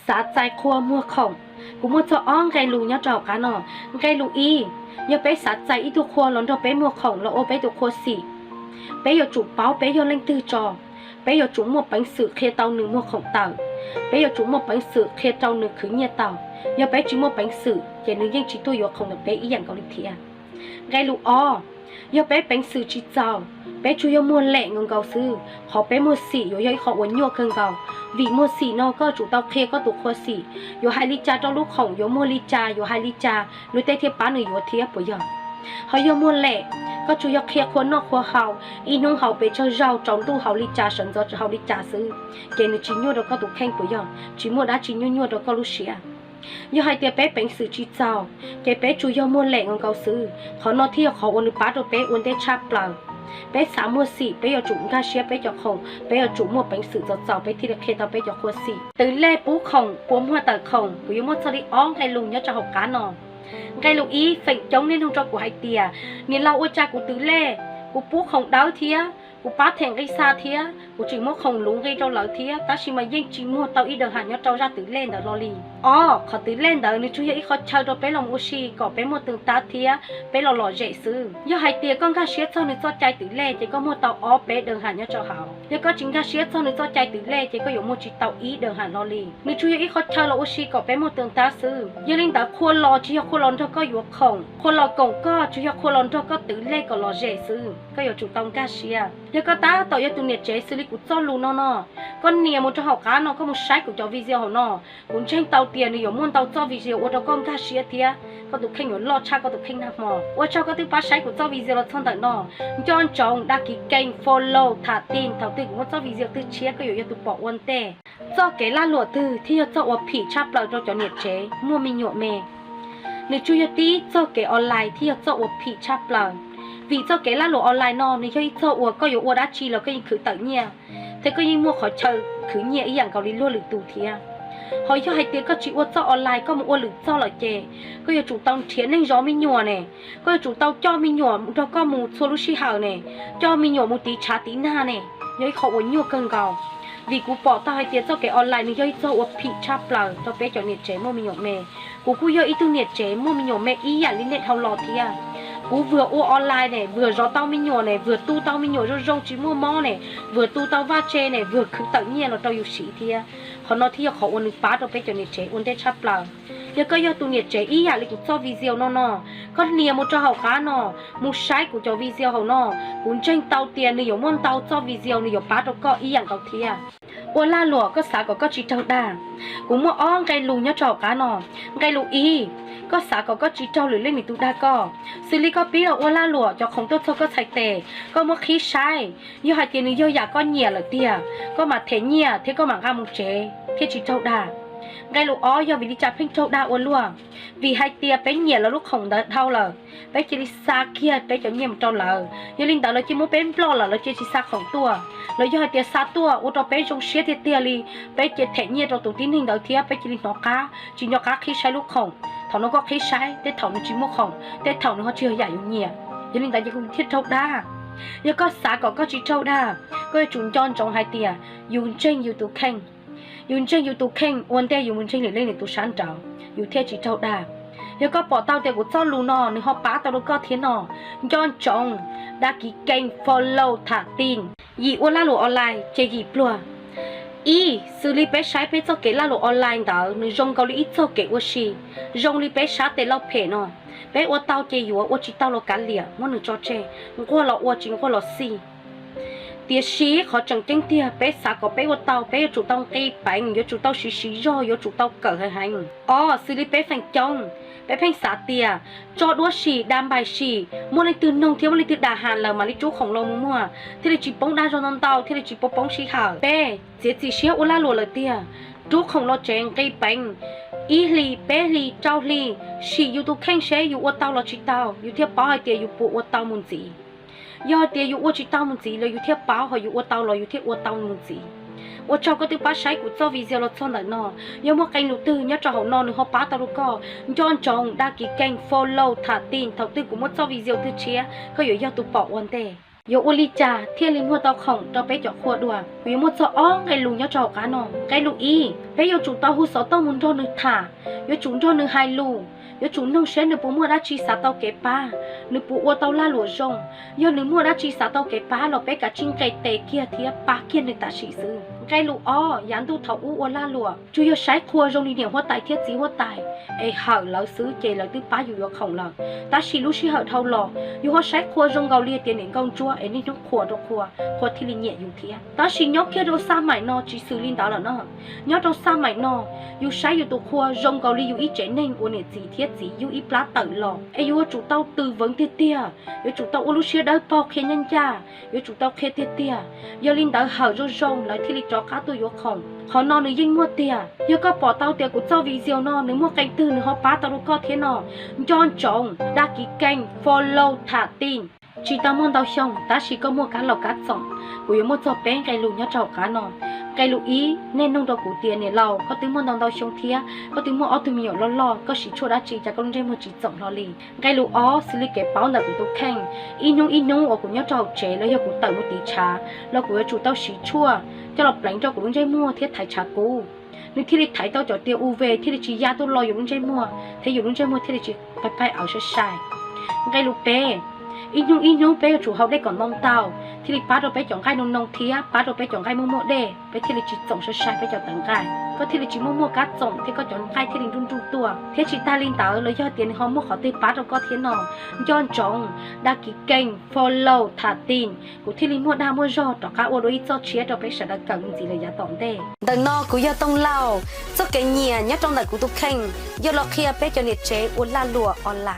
Xav txais qhua muag khoom. Kuv muaj txog ob nqe lus nyob rau hauv qab no. Nqe lus ib, yog peb xav txais ib tug qhua los nrog peb muag khoom los ua peb tus qhua xim, peb yuav tsum paub peb yog leej twg tso. Peb yuav tsum muaj peev xwm qhia tau nws muag khoom tawm. Peb yuav tsum muaj peev xwm qhia rau nws khwv nyiaj tau. Yog peb tsis muaj peev xwm ces nws yeej tsis tuaj yuav khoom ntawm peb ib yam nkaus li thiab. Nqe lus ob, yog peb peev xwm tsis txaus, peb tsuas yog muag lem nkaus nkaus xwb, qhov peb muag xim yuav yog ib qho uas nyuaj kawg nkaus. Vim muag xim no koj tsum tau qhia koj tus qhua xim, yuav hais li cas rau lub khoom, yuav muag li cas, yuav hais li cas luag tej thiaj pab nws yuav thiab puas yog? Ho yog muag lem, koj tsuas yog qhia qhua noj qhua haus, ib hnub haus pes tsawg zaug, tsaus ntuj haus li cas, sawv ntxov haus li cas xwb, ces nws tsis nyuaj rau koj tus kheej puas yog? Tsis muaj dab tsi nyuaj nyuaj rau koj lub siab. Yog hais tias peb peev xwm tsis txaus, ces peb tsuas yog muag lem nkaus nkaus xwb. Qhov no thiaj yog qhov uas nws pab rau peb ua ntej tshaj plaws. Peb xav muag xim, peb yuav tsum nkag siab peb cov khoom, peb yuav tsum muaj peev xwm txaus txaus peb thiaj li qhia tau peb cov qhua xim. Twv lej pub khoom puas muag tawm khoom, kuv yuav muaj txog li ob nqe lus nyob rau hauv qab no. Nqe lus ib, feem coob nej nug rau kuv hais tias, niam laus, ua cas kuv twv lej, kuv pub khoom dawb thiab, kuv pab them nqi xa thiab, kuv tseem muab khoom luv nqi rau lawv thiab, tab sis mas yeej tsis muag tau ib daws ham nyob rau zaj twv lej ntawd hlo li. Ob, qhov twv lej ntawd nws tsuas yog ib qho chaw rau peb los ua si kom peb muaj tw tab thiab peb los lom zem xwb. Yog hais tias koj nkag siab txog nws txoj cai twv lej ces koj muag tau ob peb daws ham nyob rau hauv. Yog koj tsis nkag siab txog nws txoj cai twv lej ces koj yuav muag tsis tau ib daws ham hlo li. Nws tsuas yog ib qho chaw los ua si kom peb muaj tw tab xwb. Yog li ntawd qhua los tsis yog qhua los nrog koj yuav khoom, qhua los koom koj tsuas yog qhua los nrog koj twv lej kom lom zem xwb. Koj yuav tsum tau nkag siab. Yog koj tab tom yog tus niam tsev xws li kuv txoj lus no no, koj nias mus rau hauv qab no, koj mus saib kuv cov video hauv no, kuv ntseeg tau tias nws yuav muaj ntau txoj video ua rau koj nkag siab thiab koj tus kheej yuav loj tshaj koj tus kheej nag hmo. Ua tsaug koj twb pab saib kuv txoj video los txog ntawm no. Nco ntsoov dag kiv keej, follow, tham ti, thaum twg kuv muaj txoj video twg tshiab koj yuav yog tus pom ua ntej. Txoj kev lag luam twg thiaj yog txoj uas phim tshaj plaws rau cov niam tsev muaj me nyuam me? Nws tsuas yog tib txoj kev online thiaj yog txoj uas phim tshaj plaws. Vim txoj kev lag luam online no nws yog ib txoj uas koj yuav ua dab tsi los koj yeej khwv tawm nyiaj, thiab koj yeej muaj qhov chaw khwv nyiaj ib yam nkaus li luag lwm tus thiab. Ho yog hais tias koj tsis ua txoj online, koj mus ua lwm txoj lawm ces koj yuav tsum tau nrhiav neej zov me nyuam ne, koj yuav tsum tau coj me nyuam nrog koj mus txhua lub sij hawm ne, coj me nyuam mus tiv tshav tiv nag ne, yog ib qho uas nyuaj kawg nkaus. Vim kuv pom tau hais tias txoj kev online nws yog ib txoj uas phim tshaj plaws rau peb cov niam tsev muaj me nyuam me. Kuv kuj yog ib tug niam tsev muaj me nyuam me ib yam li nej dhau los thiab. Kuv vuag ua online ne, vuag zov tau me nyuam ne, vuag tu tau me nyuam zoo zoo tsis muaj mob ne, vuag tu tau vaj tse ne, vuag khwv tawm nyiaj los rau yus siv thiab. Qhov no thiaj yog qhov uas nws pab rau peb cov niam tsev ua ntej tshaj plaws. Yog koj yog tus niam tsev ib yam li kuv txoj video no no, koj nias mus rau hauv qab no, mus saib kuv cov video hauv no, kuv ntseeg tau tias nws yuav muaj ntau txoj video nws yuav pab rau koj ib yam nkaus thiab. Ua lag luam koj xav kom koj tsis raug dag. Kuv muaj ob nqe lus nyob rau hauv qab no. Nqe lus ib, koj xav kom koj tsis raug lwm leej lwm tus dag koj. Xws li koj pib los ua lag luam, cov khoom tuaj txog koj txhais tes, koj muab qhib saib, yog hais tias nws yog yam koj nyiam lawm tiag, koj mam them nyiaj thiab koj mam nqa mus tsev thiaj tsis raug dag. Nqe lus ob, yog vim li cas pheej raug dag ua luaj? Vim hais tias peb nyiam lawv lub khoom ntawd dhau lawm, peb cia li xa kiag peb cov nyiaj mus rau lawv. Yog li ntawd lawv cia muab peb nploj lawm, lawv cia tsis xa khoom tuaj. Los yog hais tias xa tuaj ua rau peb zoo siab tiag tiag li, peb cia them nyiaj rau tus tib neeg ntawd thiab peb cia li hnov qab, tsis nco qab qhib saib lub khoom. Thaum no koj qhib saib, tej thaum nws tsis muaj khoom, tej thaum nws ho tsis yog yam yus nyiam. Yog li ntawd ces kuv thiaj raug dag. Yog koj xav kom koj tsis raug dag, koj yuav tsum nco ntsoov hais tias yus ntseeg yus tus kheej. Yus ntseeg yus tus kheej ua ntej yus mus ntseeg lwm leej lwm tus sab nraud, yus thiaj tsis raug dag. Yog koj pom tau tias kuv txoj lus no nws ho pab tau rau koj thiab no, nco ntsoov, dag kiv keej, follow, tham ti. Yim ua lag luam online ces yim pluag. Ib, xws li peb saib peb txoj kev lag luam online ntawd nws zoo nkaus li ib txoj kev ua si, zoo li peb sab tes lauj phem no. Peb ua tau ces yuav, ua tsis tau los kav liam, muab nws tso tseg, nquag los ua tsis nquag los xij. Tiam sis qhov tseem ceeb tiag, peb xav kom peb ua tau, peb yuav tsum tau nqi peev, yuav tsum tau siv siv zog, yuav tsum tau kawm heev heev. Ob, xws li peb feem coob, peb pheej xav tias tso duab sim, da npaim sim, muaj leej twg noog thiab muaj leej twg dam has lawm mam li rub khoom los mus muag, thiaj li tsis poob dag zog ntau ntau, thiaj li tsis poob poob sij hawm. Peb txiav txim siab ua lag luam lawm tiag, rub khoom los tsev nqi peev, ib hlis, peb hlis, rau hli, sim yus tus kheej seb yus ua tau los tsis tau, yus thiaj paub hais tias yus puas ua tau mus ntxiv. Yog hais tias yus ua tsis tau mus ntxiv los yus thiaj paub, ho yus ua tau los yus thiaj ua tau mus ntxiv. Ua tsaug koj twb pab saib kuv txoj video los txog ntawm no. Yog muaj qee lus twg nyob rau hauv no nws ho pab tau rau koj, nco ntsoov, dag kiv keej, follow, tham ti, thaum twg kuv muab txoj video twg tshiab koj yuav yog tus pom ua ntej. Yuav ua li cas thiaj li muag tau khoom rau peb cov qhua dua? Kuv yuav muaj txog ob nqe lus nyob rau hauv qab no. Nqe lus ib, peb yuav tsum tau hu xov tooj mus nrog nws tham, yuav tsum nrog nws hais lus, yuav tsum noog seb nws puas muaj dab tsi xav tau kev pab, nws puas ua tau lag luam zoo. Yog nws muaj dab tsi xav tau kev pab los peb kav tsij nqes tes kiag thiab pab kiag nws tam sim xwb. Nqe lus ob, yav ntuj thaum ub ua lag luam tsuas yog saib qhua zoo li niam huab tais thiab txiv huab tais es hawm lawv xwb ces lawv twb pab yus yuav khoom lawm. Tab sis lub sij hawm dhau los yus ho saib qhua zoo nkaus li tias niam nkauj ntsuab es niaj hnub qhuas rau qhua, qhua thiaj li nyiam yus thiab. Tab sis nyob kiag rau xaj maim no tsis xws li ntawd lawm no. Nyob rau xaj maim no, yus saib yus tus qhua zoo nkaus li yus ib tsev neeg uas niam txiv thiab txiv yug ib plab tawm los es yuav tsum tau tws veev tiag tiag, yuav tsum tau ua lub siab dawb paug qhia ncaj ncaj, yuav tsum tau qhia tiag tiag. Yog li ntawd hawm zoo zoo lawv thiaj li rov qab tuaj yuav khoom. Qhov no nws yeej muaj tiag. Yog koj pom tau tias kuv txoj video no nws muaj qee twg nws ho pab tau rau koj thiab no, nco ntsoov dag kiv keej, follow, tham tim. Tsis tau muaj ntau xyoo tab sis koj muaj kab laus kab txoom. Kuv yuav muaj txog peb nqe lus nyob rau hauv qab no. Nqe lus ib, nej nug rau kuv tias niam laus, koj twb muaj ntau ntau xyoo thiab koj twb muaj ob tug me nyuam loj loj, koj siv tshuaj dab tsi cas koj lub ntsej muag tsis txoom hlo li? Nqe lus ob, xws li kev paub ntawm kuv tus kheej, ib hnub ib hnub uas kuv nyob rau hauv tsev los yog kuv tawm mus tiv tshav los kuv yuav tsum tau siv tshuaj coj los pleev rau kuv lub ntsej muag thiab thaiv tshav kub, nws thiaj li thaiv tau cov tiag uv thiaj li tsis ya tuaj lo yus lub ntsej muag thiab yus lub ntsej muag thiaj li tsis phaij phaij awv sai sai. Nqe lus peb, ib hnub ib hnub peb yuav tsum haus dej kom ntau ntau thiaj li pab rau peb cov nqaij noo noo thiab pab rau peb cov nqaij muaj muaj dej, peb thiaj li tsis txoom sai sai peb cov tawv nqaij, koj thiaj li tsis muaj muaj kab txoom thiab koj cov nqaij thiaj li nruj nruj tuaj. Thiab tsis tas li ntawd los yog tias nws ho muaj qhov twg pab rau koj thiab no, nco ntsoov dag kiv keej, follow, tham tim, kuv thiaj li muaj dag muaj zog rov qab ua dua ib txoj tshiab rau peb sawv daws kawm mus ntxiv lawm yav tom ntej. Ntawm no kuv yog Tooj Lauj, txoj kev nyiam nyob rau ntawm kuv tus kheej yog los qhia peb cov niam tsev ua lag luam online.